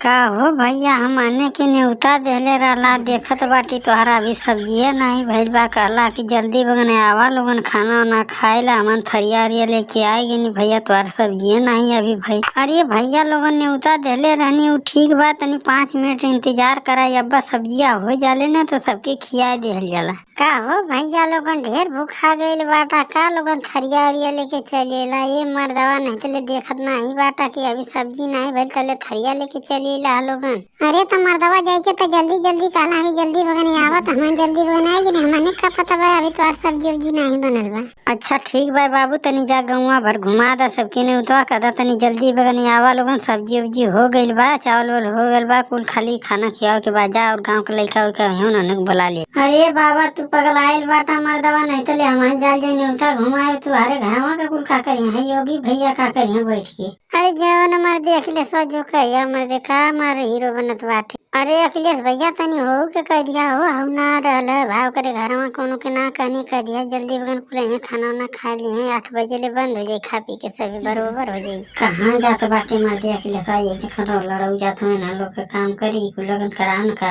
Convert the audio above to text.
का हो भैया, हमने के न्योता देहले रहला। देखत बाटी तोहरा अभी सब्जिए नाही भइल बा। कहला कि जल्दी बगन आवा लोगन खाना वाना खाए ला। हमन थरिया उरिया लेके आए गनी भैया, तोहार सब्जिए नाही अभी भइल। अरे भैया लोगन न्योता देहले रहनी उ ठीक बा, तनी 5 मिनट इंतजार करा। अब्बा सब्जिया हो जाले ना तो सबके खिया देहल जाला। का हो भैया लोगन, ढेर भूखा गइल बाटा का? लोगन थरिया उरिया लेके चलेला। ये मर्दवा नहीं तले देखत नाही बाटा कि अभी सब्जी नाही भइल तले थरिया लेके चलेला लोगन। अरे तो मर्दवा जाइके तो जल्दी जल्दी कहला कि जल्दी बगन आवत। हमन जल्दी बगन आएगी नहीं, हमने का पता बा अभी तोहार सब्जी उब्जी नहीं बनल बा। अच्छा ठीक बा बाबू, तनी जा गौवा भर घुमा दा सबके ने उतवा कदा तनी जल्दी बगन आवा लोगन। सब्जी उब्जी हो गइल बा, चावल उवल हो गइल बा, कुल खाली खाना खियावे के बाद। जा और गांव के लइका उइका हों न बुला ले। अरे बाबा, तू पगलाइल बाटा मर्दवा, नहीं तले हमार जाल जाई न्योता घुमाए। तुम्हारे घरवा का कुल का करी है? योगी भैया का करी है बैठ के? अरे जवन मर्दे अखिलेश जो कहिया मर्दे का मार हीरो बनत बाटे। अरे अखिलेश भैया, तनी हो के कह दिया हो, हम ना रहल है भाव करे घरवा कोनो के ना कहनी। कह दिया जल्दी बगन कुल यहाँ खाना वाना खा ली है। 8 बजे ले बंद हो जाई, खा पी के सभी बरोबर हो जाई। कहाँ जात बाटे मर्दे अखिलेश? ये जखन लड़ऊ जात में ना लोग के काम करी कुल लगन करान का।